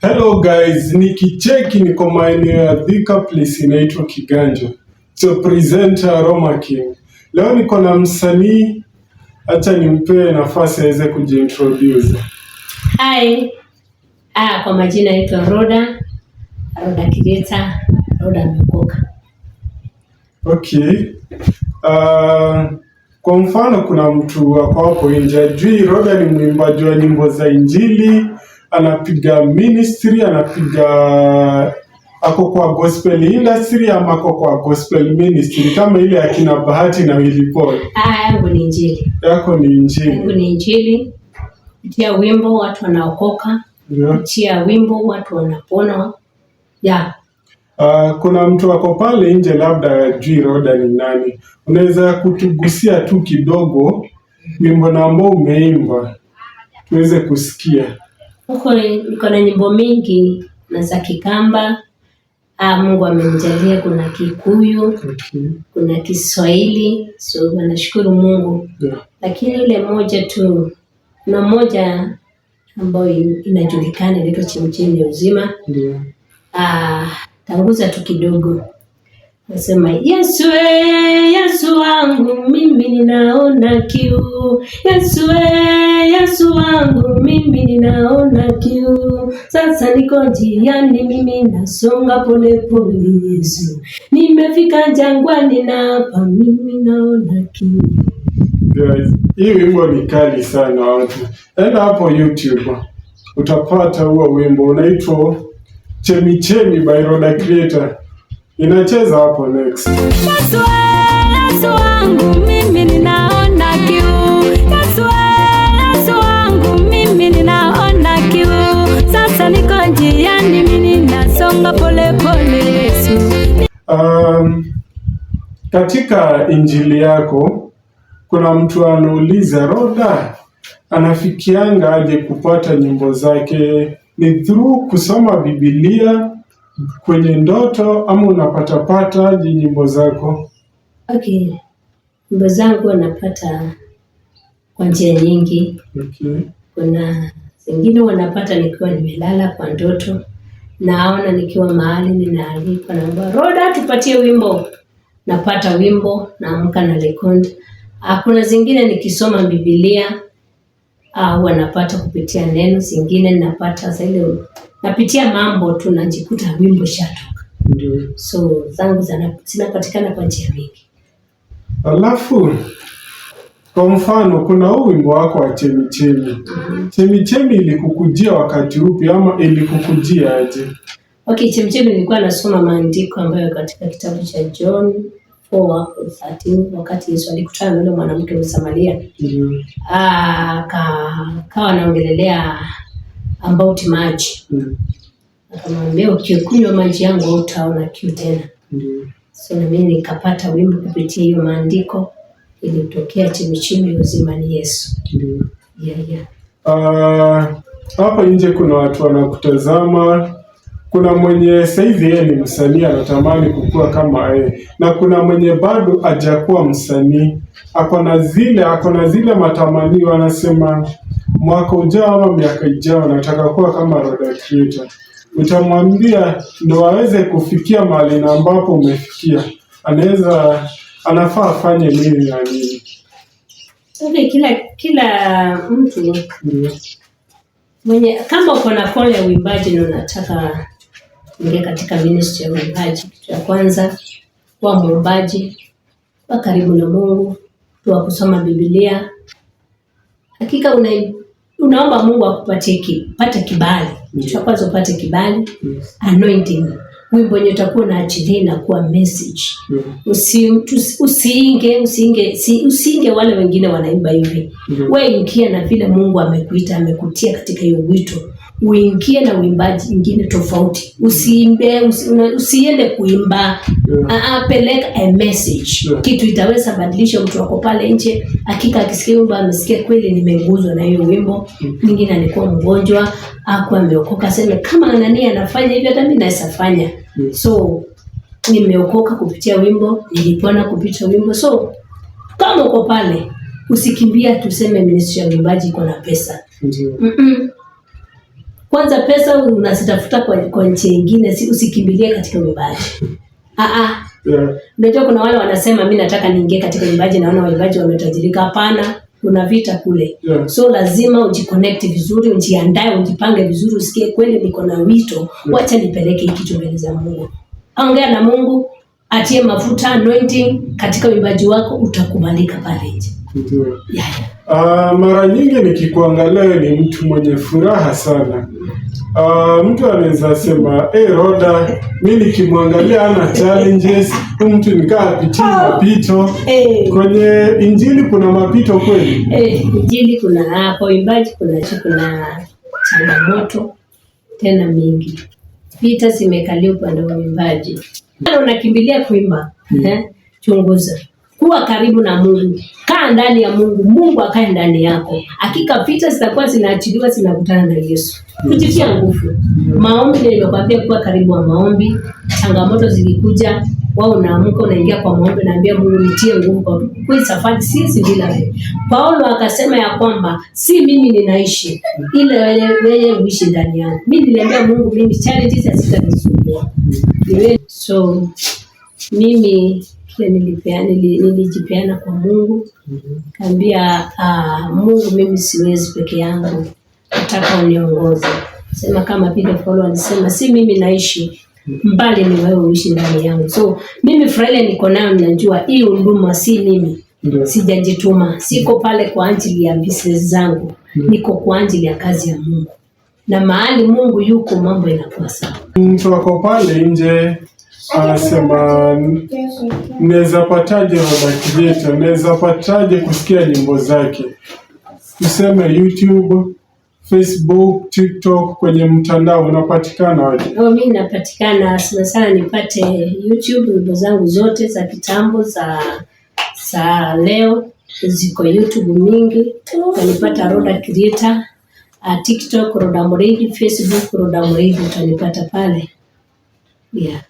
Hello guys, nikicheki niko maeneo ya Thika, place inaitwa Kiganjo. So presenter Roma King. Leo niko na msanii, acha nimpe nafasi aweze kujiintroduce. Hi. Kwa majina naitwa Rhoda, Rhoda Kireta, Rhoda ameokoka. Okay. Kwa mfano kuna mtu ako hapo nje ajui Rhoda ni mwimbaji wa nyimbo za Injili, anapiga ministry, anapiga ako kwa gospel industry ama ako kwa gospel ministry kama ile akina Bahati na Willy Paul. Yangu ni Injili. Yako ni Yangu Injili. ni Injili. Kupitia wimbo watu wanaokoka, kupitia wimbo watu wanapona. Yeah. Kuna mtu ako pale nje labda ajui Rhoda ni nani. Unaweza kutugusia tu kidogo wimbo na ambao umeimba tuweze kusikia. Huko niko na nyimbo mingi na za Kikamba. Mungu amenijalia, kuna Kikuyu, kuna Kiswahili, so nashukuru Mungu. Lakini ile moja tu, kuna moja ambayo inajulikana inaitwa Chemchemi ya Uzima. Tanguza tu kidogo. Nasema Yesu Yesu wangu mimi ninaona kiu. Yesu Yesu wangu mimi ninaona kiu. Sasa niko njiani mimi nasonga pole pole Yesu. Nimefika jangwani na hapa mimi naona kiu. Guys, hii wimbo ni kali sana watu. Enda hapo YouTube utapata huo wimbo unaitwa Chemichemi by Rhoda Creator. Inacheza hapo next. Yesu Yesu wangu mimi ninaona kiu. Yesu Yesu wangu mimi ninaona kiu. Sasa niko njiani mimi ninasonga pole pole Yesu. Katika injili yako kuna mtu anauliza Rhoda anafikianga aje kupata nyimbo zake? Ni through kusoma Biblia kwenye ndoto ama unapatapata aje nyimbo zako? Okay, nyimbo zangu napata kwa njia nyingi. Kuna zingine wanapata nikiwa nimelala kwa ndoto, naona nikiwa mahali ninaalikwa, naambiwa Rhoda, tupatie wimbo, napata wimbo, naamka na record. Kuna zingine nikisoma Biblia huwa napata kupitia neno, zingine napata zile napitia mambo tu najikuta wimbo shatoka. So zangu zinapatikana kwa njia mingi. Alafu kwa mfano kuna huu wimbo wako wa Chemichemi. Chemichemi ilikukujia wakati upi ama ilikukujia aje? Okay, Chemichemi nilikuwa nasoma maandiko ambayo katika kitabu cha John 4:13 wakati Yesu alikutana na yule mwanamke Msamaria. Akawa anaongelelea about maji. Akamwambia ukikunywa maji yangu hautaona kiu tena. So na mimi nikapata wimbo kupitia hiyo maandiko, ilitokea Chemichemi uzima ni Yesu. Yeah. Hapa nje kuna watu wanakutazama. Kuna mwenye sasa hivi yeye ni msanii anatamani kukua kama yeye, na kuna mwenye bado hajakuwa msanii, ako na zile matamanio, anasema mwaka ujao ama miaka ijao nataka kuwa kama Rhoda Creator. Utamwambia ndo aweze kufikia mahali na ambapo umefikia, anaweza anafaa afanye nini na nini? Okay, kila mtu mwenye kama uko na call ya uimbaji na unataka kuingia katika ministry ya uimbaji, kitu ya kwanza kuwa mwombaji, kuwa karibu na Mungu, mtu wa kusoma Biblia. Hakika unaomba Mungu akupatie pate kibali. Kitu cha kwanza upate kibali, anointing. Wimbo wenye utakuwa unaachilia inakuwa message. Usiinge wale wengine wanaimba hivi. We ingia na vile Mungu amekuita, amekutia katika hiyo wito. Uingie na uimbaji ingine tofauti. Usiimbe, usiende kuimba. Peleka a message. Kitu itaweza badilisha mtu wako pale nje. Hakika akisikia wimbo amesikia kweli nimeguzwa na hiyo wimbo. Mwingine alikuwa mgonjwa, hakuwa ameokoka, aseme kama Anania anafanya hivi hata mimi naweza fanya. So nimeokoka kupitia wimbo, nilipona kupitia wimbo. So kama uko pale usikimbia tuseme ministry ya uimbaji iko na pesa. Kwanza pesa unazitafuta kwa nchi nyingine, si usikimbilie katika uimbaji. Ah ah. Unajua kuna wale wanasema mi nataka niingie katika uimbaji, naona waimbaji wametajirika. Hapana, kuna vita kule. So lazima ujiconnect vizuri, ujiandae, ujipange vizuri, usikie kweli niko na wito, wacha nipeleke hii kitu mbele za Mungu. Ongea na Mungu, atie mafuta anointing katika uimbaji wako, utakubalika pale nje. Yeah. Mara nyingi nikikuangalia wewe ni mtu mwenye furaha sana. Mtu anaweza sema hey, Rhoda, mi nikimwangalia ana challenges, huyu mtu nikaa apitii mapito. Kwenye injili kuna mapito kweli? Injili kuna, kwa uimbaji kuna changamoto tena mingi. Vita zimekalia upande wa uimbaji. Unakimbilia kuimba, chunguza. Kuwa karibu na Mungu, kaa ndani ya Mungu, Mungu akae ndani yako. Hakika vita zitakuwa zinaachiliwa, zinakutana na Yesu. Kujitia nguvu. Maombi ndio nimekwambia, kuwa karibu wa maombi. Changamoto zikikuja, wao unaamka unaingia kwa maombi, unaambia Mungu nitie nguvu kwa hii safari, siwezi bila wewe. Paulo akasema ya kwamba si mimi ninaishi, ila wewe uishi ndani yangu. Mimi niliambia Mungu, mimi challenges hazitanisumbua. So mimi kile nilijipeana kwa Mungu, kaambia Mungu, mimi siwezi peke yangu, nataka uniongoze. Sema kama vile Paulo alisema, si mimi naishi mbali ni wewe uishi ndani yangu. So mimi furaha ile niko nayo, ninajua hii huduma si mimi, sijajituma, siko pale kwa ajili ya business zangu, niko kwa ajili ya kazi ya Mungu, na mahali Mungu yuko mambo inakuwa sawa. Mtu ako pale nje anasema naweza pataje Rhoda Creator, naweza pataje kusikia nyimbo zake? Tuseme YouTube, Facebook, TikTok, kwenye mtandao unapatikana aje? Oh, mimi napatikana sana sana, nipate YouTube, nyimbo zangu zote za kitambo za leo ziko YouTube mingi. Utanipata Rhoda Creator, TikTok Rhoda Murigi, Facebook Rhoda Murigi, utanipata pale. Yeah.